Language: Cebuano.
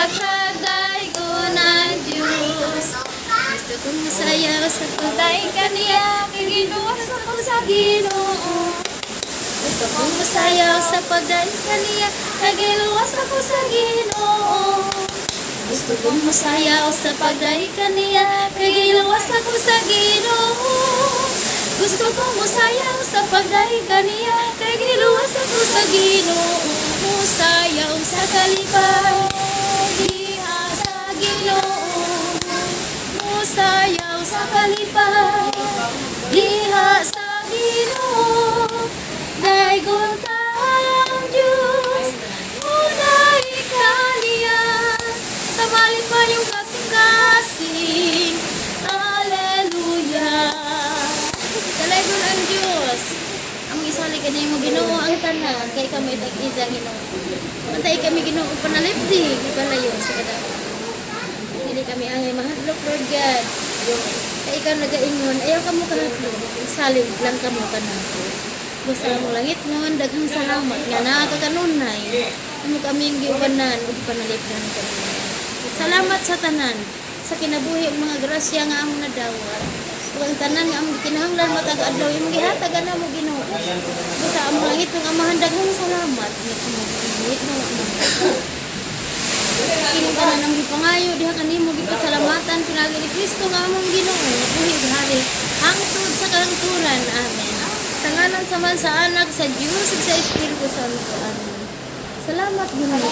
pagkadaygon ang Diyos. Gusto kong musayaw sa pagdaig kaniya, kay giluwas ako sa Ginoo. Gusto kong musayaw sa pagdaig kaniya, kay giluwas ako sa Ginoo. Gusto kong musayaw sa pagdaig kaniya, kay giluwas ako sa Ginoo. Gusto kong musayaw sa pagdaig kaniya, kay giluwas ako sa Ginoo. Musayaw sa kalipay, diha sa Ginoo. Musayaw sa kalipay, diha sa Ginoo. Daygon ta ang Diyos, mudaig kaniya, sa malipayong kasing-kasing. Hallelujah. Dalaygon ang Diyos. Among isalig kanimo, Ginoo, ang tanan kay kami tag-isa, Ginoo. Bantay kami, Ginoo, panalipdi ipalayo sa kadako. Dili kami angay mahadlok, Lord God. Kay ikaw nagaingon, ayaw kamo kahadlok, salig lang kamo kanako. Basta among langitnon, daghang salamat nga naa ka kanunay. Imo kaming giubanan ug panalipdan kami. Salamat sa tanan sa kinabuhi ug mga grasya nga among nadawat. Ug ang tanan nga among kinahanglan matag adlaw imong gihatag namo, Ginoo. Basta among langitnong Amahan, daghang salamat nga imo nga Amahan. Kining tanan ang gipangayo diha kanimo gipasalamatan pinaagi ni Kristo nga among Ginoo, nga buhi ug hari hangtod sa kahangturan. Amen. Sa ngalan sa Amahan, sa Anak, sa Dios ug sa Espiritu Santo. Amen. Salamat, Ginoo.